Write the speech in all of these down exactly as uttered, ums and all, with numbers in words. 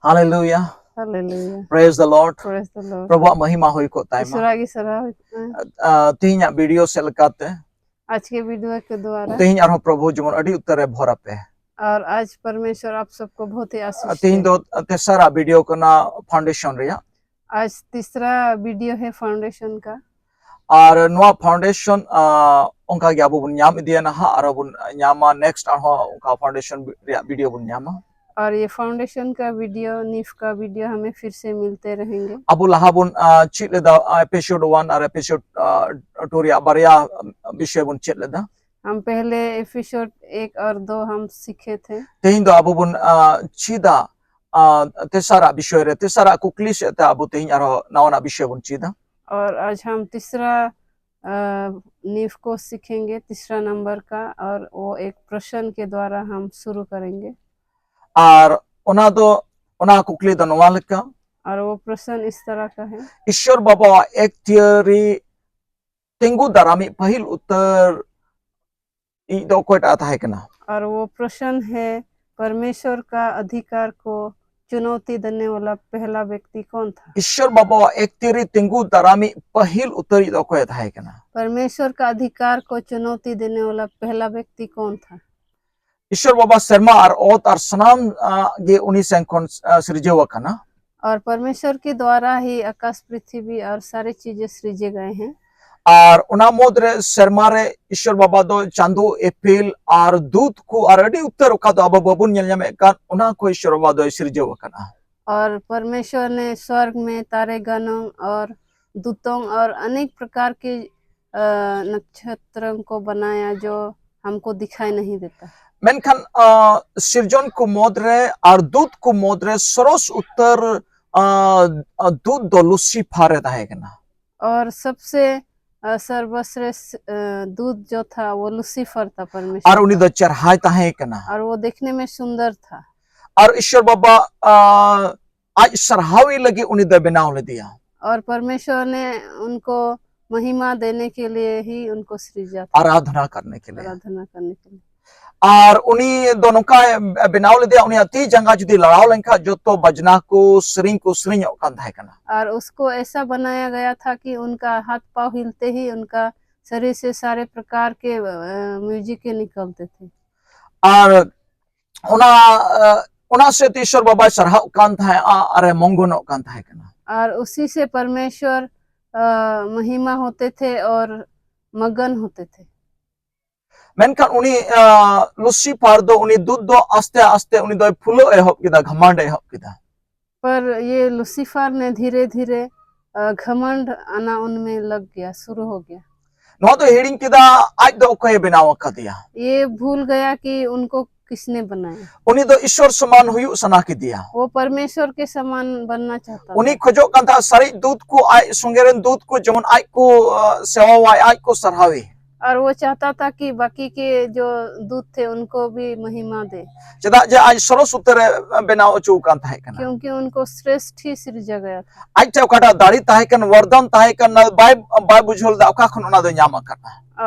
Hallelujah. Hallelujah. Praise the Lord. Praise the Lord. ᱯᱨᱚᱵᱷᱩᱣᱟᱜ ᱢᱚᱦᱤᱢᱟ ᱦᱩᱭ ᱠᱚᱜ ᱛᱟᱭ ᱢᱟ᱾ ईश्वर की सराहना हो। ᱟ, ᱛᱮᱦᱮᱧᱟᱜ ᱵᱷᱤᱰᱤᱭᱳ ᱥᱮᱫ ᱞᱮᱠᱟᱛᱮ आज के वीडियो के द्वारा ᱛᱮᱦᱮᱧ ᱟᱨᱦᱚᱸ ᱯᱨᱚᱵᱷᱩ ᱡᱮᱢᱚᱱ ᱟᱹᱰᱤ ᱩᱛᱟᱹᱨ ᱮ ᱵᱷᱚᱨ ᱟᱯᱮ᱾ और आज परमेश्वर आप सबको बहुत ही आशीष ᱛᱮᱦᱮᱧ दे। ᱫᱚ ᱛᱮᱥᱟᱨᱟᱜ ᱵᱷᱤᱰᱤᱭᱳ ᱠᱟᱱᱟ ᱯᱷᱟᱣᱩᱱᱰᱮᱥᱚᱱ ᱨᱮᱭᱟᱜ᱾ आज तीसरा वीडियो है फाउंडेशन का। ᱟᱨ ᱱᱚᱣᱟ ᱯᱷᱟᱣᱩᱱᱰᱮᱥᱚᱱ ᱚᱱᱠᱟ ᱜᱮ ᱟᱵᱚ ᱵᱚᱱ ᱧᱟᱢ ᱤᱫᱤᱭᱟ ᱱᱟᱦᱟᱜ, ᱟᱨ ᱵᱚᱱ ᱧᱟᱢᱟ ᱱᱮᱠᱥᱴ ᱟᱨᱦᱚᱸ ᱚᱱᱠᱟ ᱯᱷᱟᱣᱩᱱᱰᱮᱥᱚᱱ ᱨᱮᱭᱟᱜ ᱵᱷᱤᱰᱤᱭᱳ ᱵᱚᱱ ᱧᱟᱢᱟ᱾ और ये फाउंडेशन का वीडियो, नीफ का वीडियो हमें फिर से मिलते रहेंगे। ᱟᱵᱚ ᱞᱟᱦᱟ ᱵᱚᱱ ᱟ, ᱪᱮᱫ ᱞᱮᱫᱟ ᱮᱯᱤᱥᱳᱰ ᱚᱣᱟᱱ ᱟᱨ ᱮᱯᱤᱥᱳᱰ ᱴᱩ ᱨᱮᱭᱟᱜ ᱵᱟᱨᱭᱟ ᱵᱤᱥᱚᱭ ᱵᱚᱱ ᱪᱮᱫ ᱞᱮᱫᱟ᱾ हम पहले एपिसोड एक और दो हम सीखे थे। ᱛᱮᱦᱮᱧ ᱫᱚ ᱟᱵᱚ ᱵᱚᱱ ᱟ, ᱪᱮᱫᱟ ᱟ, ᱛᱮᱥᱟᱨᱟᱜ ᱵᱤᱥᱚᱭ ᱨᱮ, ᱛᱮᱥᱟᱨᱟᱜ ᱠᱩᱠᱞᱤ ᱥᱮᱫ ᱛᱮ ᱟᱵᱚ ᱛᱮᱦᱮᱧ ᱟᱨᱦᱚᱸ ᱱᱟᱣᱟᱱᱟᱜ ᱵᱤᱥᱚᱭ ᱵᱚᱱ ᱪᱮᱫᱟ᱾ और आज हम तीसरा अ, नीफ को सीखेंगे, तीसरा नंबर का, और वो एक प्रश्न के द्वारा हम शुरू करेंगे। ᱟᱨ ᱚᱱᱟ ᱫᱚ ᱚᱱᱟ ᱠᱩᱠᱞᱤ ᱫᱚ ᱱᱚᱣᱟ ᱞᱮᱠᱟ᱾ और वो प्रश्न इस तरह का है। ᱤᱥᱥᱚᱨ ᱵᱟᱵᱟᱣᱟᱜ ᱮᱠᱛᱤᱭᱟᱹᱨᱤ ᱛᱤᱸᱜᱩ ᱫᱟᱨᱟᱢᱤᱡ ᱯᱟᱹᱦᱤᱞ ᱩᱛᱟᱹᱨ ᱤᱡ ᱫᱚ ᱚᱠᱚᱭᱴᱟᱜ ᱮ ᱛᱟᱦᱮᱸ ᱠᱟᱱᱟ? और वो प्रश्न है, परमेश्वर का अधिकार को चुनौती देने वाला पहला व्यक्ति कौन था? ᱤᱥᱥᱚᱨ ᱵᱟᱵᱟᱣᱟᱜ ᱮᱠᱛᱤᱭᱟᱹᱨᱤ ᱛᱤᱸᱜᱩ ᱫᱟᱨᱟᱢᱤᱡ ᱯᱟᱹᱦᱤᱞ ᱩᱛᱟᱹᱨᱤᱡ ᱫᱚ ᱚᱠᱚᱭ ᱮ ᱛᱟᱦᱮᱸ ᱠᱟᱱᱟ? परमेश्वर का अधिकार को चुनौती देने वाला पहला व्यक्ति कौन था? ᱤᱥᱥᱚᱨ ᱵᱟᱵᱟ ᱥᱮᱨᱢᱟ ᱟᱨ ᱚᱛ ᱟᱨ ᱥᱟᱱᱟᱢ ᱟ, ᱜᱮ ᱩᱱᱤ ᱥᱮᱱ ᱠᱷᱚᱱ ᱟ, ᱥᱤᱨᱡᱟᱹᱣ ᱟᱠᱟᱱᱟ᱾ और परमेश्वर के द्वारा ही आकाश, पृथ्वी और सारी चीजें सृजे गए हैं। ᱟᱨ ᱚᱱᱟ ᱢᱩᱫᱽᱨᱮ ᱥᱮᱨᱢᱟ ᱨᱮ ᱤᱥᱥᱚᱨ ᱵᱟᱵᱟ ᱫᱚ ᱪᱟᱸᱫᱳ, ᱤᱯᱤᱞ ᱟᱨ ᱫᱩᱛ ᱠᱚ ᱟᱨ ᱟᱹᱰᱤ ᱩᱛᱟᱹᱨ ᱚᱠᱟ ᱫᱚ ᱟᱵᱚ ᱵᱟᱵᱚᱱ ᱧᱮᱞ ᱧᱟᱢᱮᱫ ᱠᱟᱱ, ᱚᱱᱟ ᱠᱚ ᱤᱥᱥᱚᱨ ᱵᱟᱵᱟ ᱫᱚᱭ ᱥᱤᱨᱡᱟᱹᱣ ᱟᱠᱟᱫᱼᱟ᱾ और परमेश्वर ने स्वर्ग में तारे गणों और दूतों और अनेक प्रकार के अ, नक्षत्रों को बनाया जो हमको दिखाई नहीं देता। ᱢᱮᱱᱠᱷᱟᱱ ᱟ, ᱥᱤᱨᱡᱚᱱ ᱠᱚ ᱢᱩᱫᱽᱨᱮ ᱟᱨ ᱫᱩᱛ ᱠᱚ ᱢᱩᱫᱽᱨᱮ ᱥᱚᱨᱚᱥ ᱩᱛᱟᱹᱨ ᱟ, ᱟ, ᱫᱩᱛ ᱫᱚ ᱞᱩᱥᱤᱯᱷᱟᱨ ᱮ ᱛᱟᱦᱮᱸ ᱠᱟᱱᱟ᱾ और सबसे अ, सर्वश्रेष्ठ अ, दूत जो था वो लूसीफर था परमेश्वर ᱟᱨ ᱩᱱᱤ का। ᱫᱚ ᱪᱮᱨᱦᱟᱭ ᱛᱟᱦᱮᱸ ᱠᱟᱱᱟ᱾ और वो देखने में सुंदर था। ᱟᱨ ᱤᱥᱥᱚᱨ ᱵᱟᱵᱟ ᱟ, ᱟᱡ ᱥᱟᱨᱦᱟᱣᱤ ᱞᱟᱹᱜᱤᱫ ᱩᱱᱤ ᱫᱚᱭ ᱵᱮᱱᱟᱣ ᱞᱮᱫᱮᱭᱟ᱾ और परमेश्वर ने उनको महिमा देने के लिए ही उनको सृजा था, ᱟᱨᱟᱫᱷᱱᱟ ᱠᱟᱨᱱᱮ ᱠᱮ ᱞᱤᱭᱮ᱾ आराधना करने के लिए। ᱟᱨ ᱩᱱᱤ ᱫᱚ ᱱᱚᱝᱠᱟᱭ ᱵᱮᱱᱟᱣ ᱞᱮᱫᱮᱭᱟ, ᱩᱱᱤᱭᱟᱜ ᱛᱤ ᱡᱟᱸᱜᱟ ᱡᱩᱫᱤ ᱞᱟᱲᱟᱣ ᱞᱮᱱᱠᱷᱟᱱ ᱡᱚᱛᱚ ᱵᱟᱡᱽᱱᱟ ᱠᱚ, ᱥᱮᱨᱮᱧ ᱠᱚ ᱥᱮᱨᱮᱧᱚᱜ ᱠᱟᱱ ᱛᱟᱦᱮᱸ ᱠᱟᱱᱟ᱾ और उसको ऐसा बनाया गया था कि उनका हाथ पाँव हिलते ही उनका शरीर से सारे प्रकार के म्यूजिक के निकलते थे। ᱟᱨ ᱚᱱᱟ ᱚᱱᱟ ᱥᱮᱫ ᱤᱥᱚᱨ ᱵᱟᱵᱟᱭ ᱥᱟᱨᱦᱟᱣ ᱠᱟᱱ ᱛᱟᱦᱮᱸᱜᱼᱟ ᱟᱨᱮ ᱢᱚᱝᱜᱚᱱᱚᱜ ᱠᱟᱱ ᱛᱟᱦᱮᱸ ᱠᱟᱱᱟ᱾ और उसी से परमेश्वर महिमा होते थे और मगन होते थे। ᱢᱮᱱᱠᱷᱟᱱ ᱩᱱᱤ ᱞᱩᱥᱤᱯᱷᱟᱨ ᱫᱚ, ᱩᱱᱤ ᱫᱩᱛ ᱫᱚ ᱟᱥᱛᱮ ᱟᱥᱛᱮ ᱩᱱᱤ ᱫᱚᱭ ᱯᱷᱩᱞᱟᱹᱜ ᱮᱦᱚᱵ ᱠᱮᱫᱟ, ᱜᱷᱟᱢᱟᱱᱰ ᱮ ᱮᱦᱚᱵ ᱠᱮᱫᱟ᱾ पर ये लूसीफर ने धीरे धीरे घमंड आना उनमें लग गया, शुरू हो गया। ᱱᱚᱣᱟ ᱫᱚ ᱦᱤᱲᱤᱧ ᱠᱮᱫᱟ ᱟᱡ ᱫᱚ ᱚᱠᱚᱭᱮ ᱵᱮᱱᱟᱣ ᱟᱠᱟᱫᱮᱭᱟ᱾ ये भूल गया कि उनको किसने बनाया। ᱩᱱᱤ ᱫᱚ ᱤᱥᱚᱨ ᱥᱚᱢᱟᱱ ᱦᱩᱭᱩᱜ ᱥᱟᱱᱟ ᱠᱮᱫᱮᱭᱟ᱾ वो परमेश्वर के समान बनना चाहता ᱩᱱᱤ था। ᱠᱷᱚᱡᱚᱜ ᱠᱟᱱ ᱛᱟᱦᱮᱸᱫ ᱥᱟᱨᱮᱡ ᱫᱩᱛ ᱠᱚ, ᱟᱡ ᱥᱚᱸᱜᱮ ᱨᱮᱱ ᱫᱩᱛ ᱠᱚ ᱡᱮᱢᱚᱱ ᱟᱡ ᱠᱚ ᱥᱮᱣᱟᱣᱟᱭ, ᱟᱡ ᱠᱚ ᱥᱟᱨᱦᱟᱣᱮ᱾ और वो चाहता था कि बाकी के जो दूत थे उनको भी महिमा दे। ᱪᱮᱫᱟᱜ ᱡᱮ ᱟᱡ ᱥᱚᱨᱚᱥ ᱩᱛᱟᱹᱨᱮ ᱵᱮᱱᱟᱣ ᱦᱚᱪᱚ ᱟᱠᱟᱱ ᱛᱟᱦᱮᱸ ᱠᱟᱱᱟ᱾ क्योंकि उनको श्रेष्ठ ही सृजा गया था। ᱟᱡ ᱴᱷᱮᱱ ᱚᱠᱟᱴᱟᱜ ᱫᱟᱲᱮ ᱛᱟᱦᱮᱸ ᱠᱟᱱ, ᱵᱟᱭ, ᱵᱟᱭ ᱵᱩᱡᱷᱟᱹᱣ ᱞᱮᱫᱟ ᱚᱠᱟ ᱠᱷᱚᱱ ᱚᱱᱟ ᱫᱚᱭ ᱧᱟᱢ ᱟᱠᱟᱫᱟ᱾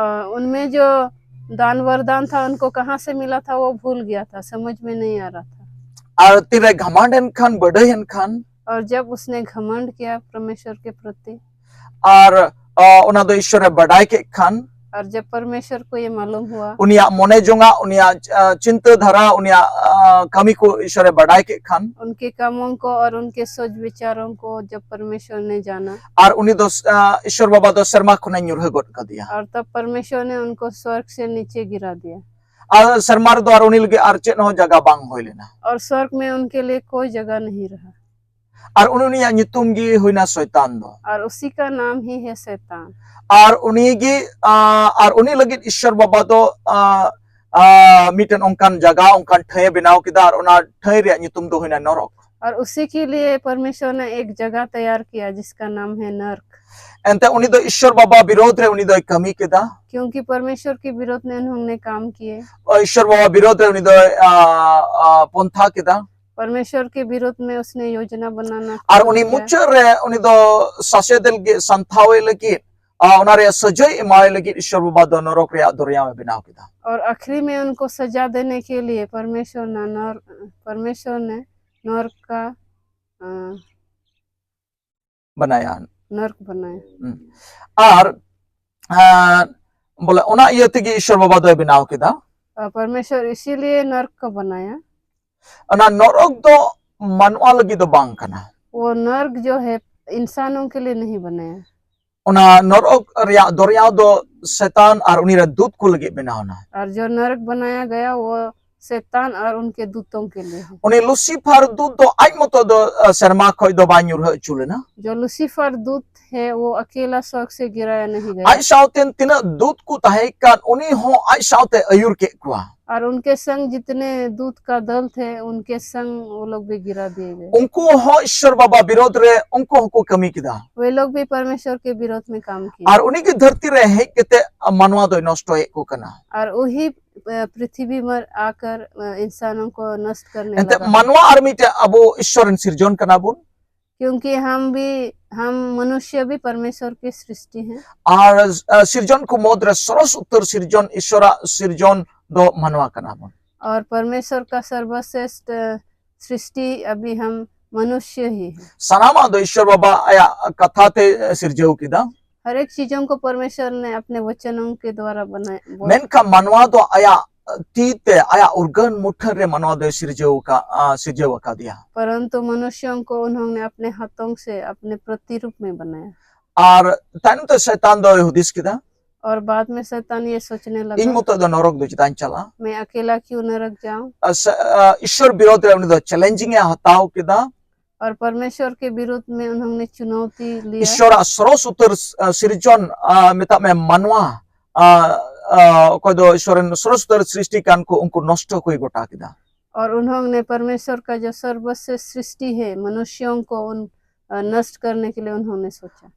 उनमें जो दान वरदान था उनको कहाँ से मिला था वो भूल गया था, समझ में नहीं आ रहा था। ᱟᱨ ᱛᱤᱨᱮ ᱜᱷᱟᱢᱟᱱᱰ ᱮᱱ ᱠᱷᱟᱱ, ᱵᱟᱹᱰᱟᱹᱭ ᱮᱱ ᱠᱷᱟᱱ, और जब उसने घमंड किया परमेश्वर के प्रति, ᱟᱨ ᱚᱱᱟ ᱫᱚ ᱤᱥᱚᱨᱮ ᱵᱟᱰᱟᱭ ᱠᱮᱫ ᱠᱷᱟᱱ, और जब परमेश्वर को ये मालूम हुआ, ᱩᱱᱤᱭᱟᱜ ᱢᱚᱱᱮ ᱡᱚᱝᱟᱜ, ᱩᱱᱤᱭᱟᱜ ᱪᱤᱱᱛᱟᱹ ᱫᱷᱟᱨᱟ, ᱩᱱᱤᱭᱟᱜ ᱠᱟᱹᱢᱤ ᱠᱚ ᱤᱥᱚᱨᱮ ᱵᱟᱰᱟᱭ ᱠᱮᱫ ᱠᱷᱟᱱ, उनके कामों को और उनके सोच विचारों को जब परमेश्वर ने जाना, ᱟᱨ ᱩᱱᱤ ᱫᱚ ᱤᱥᱚᱨ ᱵᱟᱵᱟ ᱫᱚ ᱥᱮᱨᱢᱟ ᱠᱷᱚᱱᱮ ᱧᱩᱨᱦᱟᱹ ᱜᱚᱫ ᱠᱟᱫᱮᱭᱟ᱾ और तब परमेश्वर ने उनको स्वर्ग से नीचे गिरा दिया। ᱟᱨ ᱥᱮᱨᱢᱟ ᱨᱮᱫᱚ ᱟᱨ ᱩᱱᱤ ᱞᱟᱹᱜᱤᱫ ᱟᱨ ᱪᱮᱫ ᱦᱚᱸ ᱡᱟᱭᱜᱟ ᱵᱟᱝ ᱦᱩᱭ ᱞᱮᱱᱟ᱾ और स्वर्ग में उनके लिए कोई जगह नहीं रहा। ᱟᱨ ᱩᱱᱤ, ᱩᱱᱤᱭᱟᱜ ᱧᱩᱛᱩᱢ ᱜᱮ ᱦᱩᱭᱱᱟ ᱥᱚᱭᱛᱟᱱ ᱫᱚ᱾ और उसी का नाम ही है शैतान। ᱟᱨ ᱩᱱᱤ ᱜᱮ ᱟᱨ ᱩᱱᱤ ᱞᱟᱹᱜᱤᱫ ᱤᱥᱚᱨ ᱵᱟᱵᱟ ᱫᱚ ᱢᱤᱫᱴᱮᱱ ᱚᱱᱠᱟᱱ ᱡᱟᱭᱜᱟ, ᱚᱱᱠᱟᱱ ᱴᱷᱟᱹᱭ ᱮ ᱵᱮᱱᱟᱣ ᱠᱮᱫᱟ ᱟᱨ ᱚᱱᱟ ᱴᱷᱟᱹᱭ ᱨᱮᱭᱟᱜ ᱧᱩᱛᱩᱢ ᱫᱚ ᱦᱩᱭᱱᱟ ᱱᱚᱨᱚᱠ᱾ और उसी के लिए परमेश्वर ने एक जगह तैयार किया जिसका नाम है नर्क। ᱮᱱᱛᱮ ᱩᱱᱤ ᱫᱚ ᱤᱥᱚᱨ ᱵᱟᱵᱟ ᱵᱤᱨᱳᱫᱷ ᱨᱮ ᱩᱱᱤ ᱫᱚᱭ ᱠᱟᱹᱢᱤ ᱠᱮᱫᱟ᱾ क्योंकि परमेश्वर के विरोध में उन्होंने काम किए। ᱤᱥᱚᱨ ᱵᱟᱵᱟ ᱵᱤᱨᱳᱫᱷ ᱨᱮ ᱩᱱᱤ ᱫᱚᱭ ᱯᱚᱱᱛᱷᱟ ᱠᱮᱫᱟ᱾ परमेश्वर के विरोध में उसने योजना बनाना। ᱟᱨ ᱩᱱᱤ ᱢᱩᱪᱟᱹᱫ ᱨᱮ ᱩᱱᱤ ᱫᱚ ᱥᱟᱥᱮᱛ ᱞᱟᱹᱜᱤᱫ, ᱥᱟᱱᱛᱷᱟᱣᱮ ᱞᱟᱹᱜᱤᱫ ᱟᱨ ᱚᱱᱟ ᱨᱮᱭᱟᱜ ᱥᱟᱹᱡᱟᱹᱭ ᱮᱢᱟᱭ ᱞᱟᱹᱜᱤᱫ ᱤᱥᱚᱨ ᱵᱟᱵᱟ ᱫᱚ ᱱᱚᱨᱚᱠ ᱨᱮᱭᱟᱜ ᱫᱚᱨᱭᱟᱣ ᱮ ᱵᱮᱱᱟᱣ ᱠᱮᱫᱟ᱾ और आखिरी में उनको सजा देने के लिए परमेश्वर ने नर परमेश्वर ने नरक का ᱟᱸ, बनाया। नरक बनाया। ᱟᱨ ᱟᱸ, ᱵᱚᱞᱮ ᱚᱱᱟ ᱤᱭᱟᱹ ᱛᱮᱜᱮ ᱤᱥᱚᱨ ᱵᱟᱵᱟ ᱫᱚᱭ ᱵᱮᱱᱟᱣ ᱠᱮᱫᱟ᱾ और परमेश्वर इसीलिए नरक को बनाया। ᱚᱱᱟ ᱱᱚᱨᱚᱠ ᱫᱚ ᱢᱟᱱᱣᱟ ᱞᱟᱹᱜᱤᱫ ᱫᱚ ᱵᱟᱝ ᱠᱟᱱᱟ। वो नरक जो है इंसानों के लिए नहीं बनाया। ᱚᱱᱟ ᱱᱚᱨᱚᱠ ᱨᱮᱭᱟᱜ ᱫᱚᱨᱭᱟᱣ ᱫᱚ ᱥᱮᱛᱟᱱ ᱟᱨ ᱩᱱᱤ ᱨᱮᱱ ᱫᱩᱛ ᱠᱚ ᱞᱟᱹᱜᱤᱫ ᱵᱮᱱᱟᱣ ᱮᱱᱟ। और जो नरक बनाया गया वो शैतान और उनके दूतों के लिए है। ᱩᱱᱤ ᱞᱩᱥᱤᱯᱷᱟᱨ ᱫᱩᱛ ᱫᱚ ᱟᱡ ᱢᱚᱛᱚ ᱫᱚ ᱥᱮᱨᱢᱟ ᱠᱷᱚᱱ ᱫᱚ ᱵᱟᱭ ᱧᱩᱨᱦᱟᱹ ᱦᱚᱪᱚ ᱞᱮᱱᱟ। जो लूसीफर दूत है वो अकेला स्वर्ग से गिराया नहीं गया। ᱟᱡ ᱥᱟᱶᱛᱮ ᱛᱤᱱᱟᱹᱜ ᱫᱩᱛ ᱠᱚ ᱛᱟᱦᱮᱸ ᱠᱟᱱ ᱩᱱᱤ ᱦᱚᱸ ᱟᱡ ᱥᱟᱶᱛᱮ ᱟᱹᱭᱩᱨ ᱠᱮᱫ ᱠᱚᱣᱟ। और उनके संग जितने दूत का दल थे उनके संग वो लोग भी गिरा दिए गए। ᱩᱱᱠᱩ ᱦᱚᱸ ᱤᱥᱚᱨ ᱵᱟᱵᱟ ᱵᱤᱨᱳᱫᱷ ᱨᱮ ᱩᱱᱠᱩ ᱦᱚᱸᱠᱚ ᱠᱟᱹᱢᱤ ᱠᱮᱫᱟ। वे लोग भी परमेश्वर के विरोध में काम किए। ᱟᱨ ᱩᱱᱤ ᱜᱮ ᱫᱷᱟᱹᱨᱛᱤ ᱨᱮ ᱦᱮᱡ ᱠᱟᱛᱮ ᱢᱟᱱᱣᱟ ᱫᱚᱭ ᱱᱚᱥᱴᱚᱭᱮᱫ ᱠᱚ ᱠᱟᱱᱟ। और वही पृथ्वी पर आकर इंसानों को नष्ट करने लगा। ᱮᱱᱛᱮ ᱢᱟᱱᱣᱟ ᱟᱨ ᱢᱤᱫᱴᱮᱡ ᱟᱵᱚ ᱤᱥᱚᱨ ᱨᱮᱱ ᱥᱤᱨᱡᱚᱱ ᱠᱟᱱᱟ ᱵᱚᱱ। क्योंकि हम भी हम मनुष्य भी परमेश्वर की सृष्टि हैं। ᱟᱨ ᱥᱤᱨᱡᱚᱱ ᱠᱚ ᱢᱩᱫᱽ ᱨᱮ ᱥᱚᱨᱚᱥ ᱩᱛᱟᱹᱨ ᱥᱤᱨᱡᱚᱱ ᱤᱥᱚᱨᱟᱜ ᱥᱤᱨᱡᱚᱱ ᱫᱚ ᱢᱟᱱᱣᱟ ᱠᱟᱱᱟ ᱵᱚᱱ। और परमेश्वर का सर्वश्रेष्ठ सृष्टि अभी हम मनुष्य ही है। ᱥᱟᱱᱟᱢᱟᱜ ᱫᱚ ᱤᱥᱚᱨ ᱵᱟᱵᱟ ᱟᱭᱟᱜ ᱠᱟᱛᱷᱟ ᱛᱮ ᱥᱤᱨᱡᱟᱹᱣ ᱠᱮᱫᱟ। हर एक चीजों को परमेश्वर ने अपने वचनों के द्वारा बनाया। ᱢᱮᱱᱠᱷᱟᱱ ᱢᱟᱱᱣᱟ ᱫᱚ ᱟᱭᱟᱜ ᱛᱤ ᱛᱮ, ᱟᱭᱟᱜ ᱩᱨᱜᱟᱹᱱ ᱢᱩᱴᱷᱟᱹᱱ ᱨᱮ ᱢᱟᱱᱣᱟ ᱫᱚᱭ ᱥᱤᱨᱡᱟᱹᱣ ᱟᱠᱟᱫ, ᱥᱤᱨᱡᱟᱹᱣ ᱟᱠᱟᱫᱮᱭᱟ। परंतु मनुष्यों को उन्होंने अपने हाथों से अपने प्रतिरूप में बनाया। ᱟᱨ ᱛᱟᱭᱱᱚᱢ ᱛᱮ ᱥᱮᱛᱟᱱ ᱫᱚᱭ ᱦᱩᱫᱤᱥ ᱠᱮᱫᱟ, और बाद में शैतान ये सोचने लगा, ᱤᱧ ᱢᱚᱛᱚ ᱫᱚ ᱱᱚᱨᱚᱠ ᱫᱚ ᱪᱮᱫᱟᱜ ᱤᱧ ᱪᱟᱞᱟᱜᱼᱟ? मैं अकेला क्यों नरक जाऊं? ᱤᱥᱚᱨ ᱵᱤᱨᱳᱫᱷ ᱨᱮ ᱩᱱᱤ ᱫᱚ ᱪᱮᱞᱮᱧᱡᱤᱝ ᱮ ᱦᱟᱛᱟᱣ ᱠᱮᱫᱟ। और परमेश्वर के विरोध में उन्होंने चुनौती लिया। ᱤᱥᱚᱨᱟᱜ ᱥᱚᱨᱚᱥ ᱩᱛᱟᱹᱨ ᱥᱤᱨᱡᱚᱱ, ᱢᱮᱛᱟᱜ ᱢᱮ ᱢᱟᱱᱣᱟ, ᱚᱠᱚᱭ ᱫᱚ ᱤᱥᱚᱨ ᱨᱮᱱ ᱥᱚᱨᱚᱥ ᱩᱛᱟᱹᱨ ᱥᱨᱤᱥᱴᱤ ᱠᱟᱱ ᱠᱚ, ᱩᱱᱠᱩ ᱱᱚᱥᱴᱚ ᱠᱚᱭ ᱜᱚᱴᱟ ᱠᱮᱫᱟ। और उन्होंने परमेश्वर का जो सर्वश्रेष्ठ सृष्टि है मनुष्यों को उन नष्ट करने के लिए उन्होंने सोचा।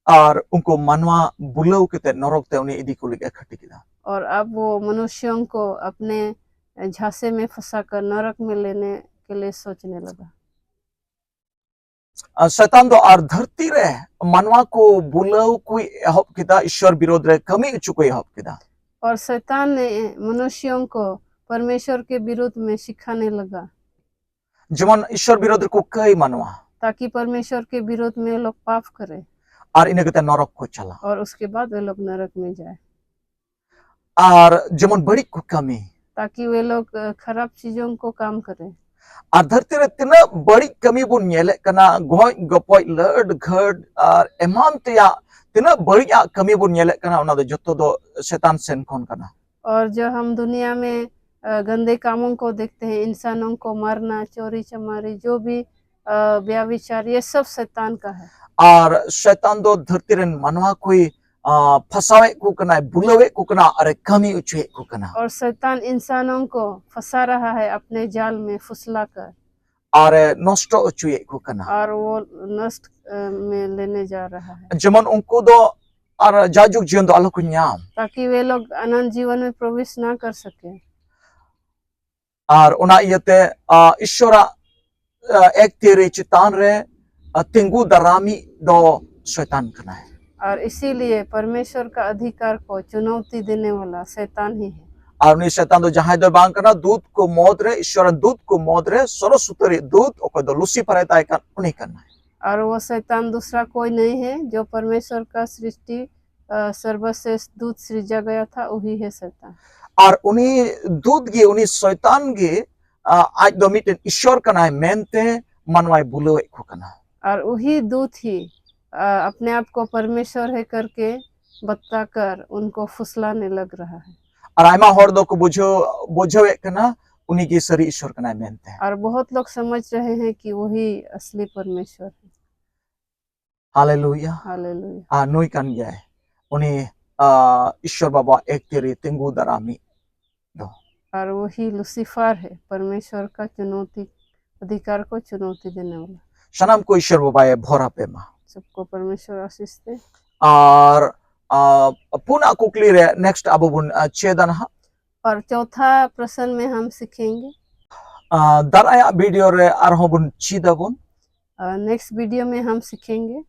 ᱟᱨ ᱩᱱᱠᱩ ᱢᱟᱱᱣᱟ ᱵᱩᱞᱟᱹᱣ ᱠᱟᱛᱮ ᱱᱚᱨᱚᱠ ᱛᱮ ᱩᱱᱤ ᱤᱫᱤ ᱠᱚ ᱞᱟᱹᱜᱤᱫ ᱮ ᱠᱷᱟᱹᱴᱤ ᱠᱮᱫᱟ। और अब वो मनुष्यों को अपने झांसे में फंसाकर नरक में लेने के लिए सोचने लगा। ᱟᱨ ᱥᱮᱛᱟᱱ ᱫᱚ ᱟᱨ ᱫᱷᱟᱹᱨᱛᱤ ᱨᱮ ᱢᱟᱱᱣᱟ ᱠᱚ ᱵᱩᱞᱟᱹᱣ ᱠᱚ ᱮᱦᱚᱵ ᱠᱮᱫᱟ, ᱤᱥᱥᱚᱨ ᱵᱤᱨᱳᱫᱷ ᱨᱮ ᱠᱟᱹᱢᱤ ᱦᱚᱪᱚ ᱠᱚ ᱮᱦᱚᱵ ᱠᱮᱫᱟ᱾ और शैतान ने मनुष्यों को परमेश्वर के विरोध में सिखाने लगा। ᱡᱮᱢᱚᱱ ᱤᱥᱥᱚᱨ ᱵᱤᱨᱳᱫᱷ ᱨᱮᱠᱚ ᱠᱟᱹᱭ ᱢᱟᱱᱣᱟ᱾ ताकि परमेश्वर के विरोध में लोग पाप करें। ᱟᱨ ᱤᱱᱟᱹ ᱠᱟᱛᱮ ᱱᱚᱨᱚᱠ ᱠᱚ ᱪᱟᱞᱟᱜ᱾ और उसके बाद वे लोग नरक में जाए। ᱟᱨ ᱡᱮᱢᱚᱱ ᱵᱟᱹᱲᱤᱡ ᱠᱚ ᱠᱟᱹᱢᱤ᱾ ताकि वे लोग खराब चीजों को काम करें। ᱟᱨ ᱫᱷᱟᱹᱨᱛᱤ ᱨᱮ ᱛᱤᱱᱟᱹᱜ ᱵᱟᱹᱲᱤᱡ ᱠᱟᱹᱢᱤ ᱵᱚᱱ ᱧᱮᱞᱮᱫ ᱠᱟᱱᱟ, ᱜᱚᱡ ᱜᱚᱯᱚᱡ, ᱞᱟᱹᱰ ᱜᱷᱟᱹᱰ ᱟᱨ ᱮᱢᱟᱱ ᱛᱮᱭᱟᱜ ᱛᱤᱱᱟᱹᱜ ᱵᱟᱹᱲᱤᱡᱟᱜ ᱠᱟᱹᱢᱤ ᱵᱚᱱ ᱧᱮᱞᱮᱫ ᱠᱟᱱᱟ, ᱚᱱᱟ ᱫᱚ ᱡᱚᱛᱚ ᱫᱚ ᱥᱮᱛᱟᱱ ᱥᱮᱱ ᱠᱷᱚᱱ ᱠᱟᱱᱟ᱾ और जो हम दुनिया में गंदे कामों को देखते हैं, इंसानों को मारना, चोरी चमारी, जो भी व्यभिचार, ये सब शैतान का है। ᱟᱨ ᱥᱮᱛᱟᱱ ᱫᱚ ᱫᱷᱟᱹᱨᱛᱤ ᱨᱮᱱ ᱢᱟᱱᱣᱟ ᱠᱚᱭ ᱯᱷᱟᱥᱟᱣᱮᱫ ᱠᱚ ᱠᱟᱱᱟᱭ, ᱵᱩᱞᱟᱹᱣᱮᱫ ᱠᱚ ᱠᱟᱱᱟ ᱟᱨ ᱮ ᱠᱟᱹᱢᱤ ᱦᱚᱪᱚᱭᱮᱫ ᱠᱚ ᱠᱟᱱᱟ᱾ और शैतान इंसानों को फंसा रहा है अपने जाल में फुसला कर। ᱟᱨ ᱮ ᱱᱚᱥᱴᱚ ᱦᱚᱪᱚᱭᱮᱫ ᱠᱚ ᱠᱟᱱᱟ᱾ और वो नष्ट में लेने जा रहा है। ᱡᱮᱢᱚᱱ ᱩᱱᱠᱩ ᱫᱚ ᱟᱨ ᱡᱟᱭᱡᱩᱜᱽ ᱡᱤᱭᱚᱱ ᱫᱚ ᱟᱞᱚ ᱠᱚ ᱧᱟᱢ᱾ ताकि वे लोग अनंत जीवन में प्रवेश ना कर सके। ᱟᱨ ᱚᱱᱟ ᱤᱭᱟᱹᱛᱮ ᱤᱥᱥᱚᱨᱟᱜ ᱮᱠᱛᱤᱨᱤ ᱪᱮᱛᱟᱱ ᱨᱮ ᱛᱤᱸᱜᱩ ᱫᱟᱨᱟᱢᱤᱡ ᱫᱚ ᱥᱚᱭᱛᱟᱱ ᱠᱟᱱᱟᱭ᱾ और इसीलिए परमेश्वर का अधिकार को चुनौती देने वाला शैतान ही है। ᱟᱨ ᱩᱱᱤ ᱥᱮᱛᱟᱱ ᱫᱚ ᱡᱟᱦᱟᱸᱭ ᱫᱚ ᱵᱟᱝ ᱠᱟᱱᱟ, ᱫᱩᱛ ᱠᱚ ᱢᱚᱫᱽ ᱨᱮ, ᱤᱥᱥᱚᱨ ᱨᱮᱱ ᱫᱩᱛ ᱠᱚ ᱢᱚᱫᱽ ᱨᱮ ᱥᱚᱨᱚᱥ ᱩᱛᱟᱹᱨᱤᱡ ᱫᱩᱛ, ᱚᱠᱚᱭ ᱫᱚ ᱞᱩᱥᱤᱯᱷᱟᱨ ᱮ ᱛᱟᱦᱮᱸ ᱠᱟᱱ, ᱩᱱᱤ ᱠᱟᱱᱟᱭ᱾ और वो शैतान दूसरा कोई नहीं है, जो परमेश्वर का सृष्टि सर्वश्रेष्ठ दूत सृजा गया था, वही है शैतान। ᱟᱨ ᱩᱱᱤ ᱫᱩᱛ ᱜᱮ, ᱩᱱᱤ ᱥᱚᱭᱛᱟᱱ ᱜᱮ ᱟᱡ ᱫᱚ ᱢᱤᱫᱴᱮᱱ ᱤᱥᱥᱚᱨ ᱠᱟᱱᱟᱭ ᱢᱮᱱᱛᱮ ᱢᱟᱱᱣᱟᱭ ᱵᱩᱞᱟᱹᱣᱮᱫ ᱠᱚ ᱠᱟᱱᱟ᱾ और वही दूत ही अपने आप को परमेश्वर है करके बताकर उनको फुसलाने लग रहा है। ᱟᱨ ᱟᱭᱢᱟ ᱦᱚᱲ ᱫᱚᱠᱚ ᱵᱩᱡᱷᱟᱹᱣ ᱵᱩᱡᱷᱟᱹᱣᱮᱫ ᱠᱟᱱᱟ ᱩᱱᱤ ᱜᱮ ᱥᱟᱹᱨᱤ ᱤᱥᱥᱚᱨ ᱠᱟᱱᱟᱭ ᱢᱮᱱᱛᱮ᱾ और बहुत लोग समझ रहे हैं कि वही असली परमेश्वर है। ᱦᱟᱞᱮᱞᱩᱭᱟ᱾ हालेलुया। ᱟᱨ ᱱᱩᱭ ᱠᱟᱱ ᱜᱮᱭᱟᱭ ᱩᱱᱤ ᱟᱨ ᱤᱥᱥᱚᱨ ᱵᱟᱵᱟ ᱮᱠᱛᱤᱨᱤ ᱛᱤᱸᱜᱩ ᱫᱟᱨᱟᱢᱤᱡ ᱫᱚ᱾ और वही लूसीफर है, परमेश्वर का चुनौती, अधिकार को चुनौती देने वाला। ᱥᱟᱱᱟᱢ ᱠᱚ ᱤᱥᱥᱚᱨ ᱵᱟᱵᱟᱭ ᱵᱷᱚᱨ ᱟᱯᱮ ᱢᱟ᱾ सबको परमेश्वर आशीष दे। ᱟᱨ ᱟᱨ ᱯᱩᱱᱟᱜ ᱠᱩᱠᱞᱤ ᱨᱮ next ᱟᱵᱚ ᱵᱚᱱ ᱟᱨ ᱪᱮᱫᱟ ᱱᱟᱦᱟᱜ᱾ और चौथा प्रश्न में हम सीखेंगे। ᱟᱨ ᱫᱟᱨᱟᱭᱟᱜ video ᱨᱮ ᱟᱨᱦᱚᱸ ᱵᱚᱱ ᱪᱮᱫ ᱟᱵᱚᱱ᱾ और नेक्स्ट वीडियो में हम सीखेंगे।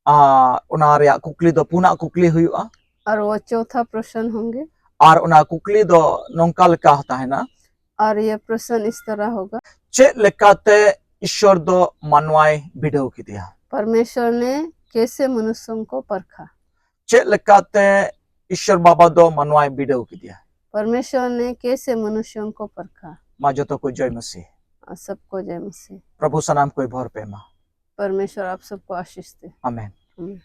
ᱟᱨ ᱚᱱᱟ ᱨᱮᱭᱟᱜ ᱠᱩᱠᱞᱤ ᱫᱚ, ᱯᱩᱱᱟᱜ ᱠᱩᱠᱞᱤ ᱦᱩᱭᱩᱜᱼᱟ᱾ और वो चौथा प्रश्न होंगे। ᱟᱨ ᱚᱱᱟ ᱠᱩᱠᱞᱤ ᱫᱚ ᱱᱚᱝᱠᱟ ᱞᱮᱠᱟ ᱛᱟᱦᱮᱱᱟ᱾ और ये प्रश्न इस तरह होगा। ᱪᱮᱫ ᱞᱮᱠᱟᱛᱮ ᱤᱥᱥᱚᱨ ᱫᱚ ᱢᱟᱱᱣᱟᱭ ᱵᱤᱰᱟᱹᱣ ᱠᱮᱫᱮᱭᱟ? परमेश्वर ने कैसे मनुष्यों को परखा? ᱪᱮᱫ ᱞᱮᱠᱟᱛᱮ ᱤᱥᱥᱚᱨ ᱵᱟᱵᱟ ᱫᱚ ᱢᱟᱱᱣᱟᱭ ᱵᱤᱰᱟᱹᱣ ᱠᱮᱫᱮᱭᱟ? परमेश्वर ने कैसे मनुष्यों को परखा? ᱢᱟ ᱡᱚᱛᱚ ᱠᱚ ᱡᱚᱭ ᱢᱟᱹᱥᱤ᱾ और सबको जय मसीह। ᱯᱨᱚᱵᱷᱩ ᱥᱟᱱᱟᱢ ᱠᱚᱭ ᱵᱷᱚᱨ ᱯᱮ ᱢᱟ᱾ परमेश्वर आप सबको आशीष दे। ᱟᱢᱮᱱ᱾ आमीन।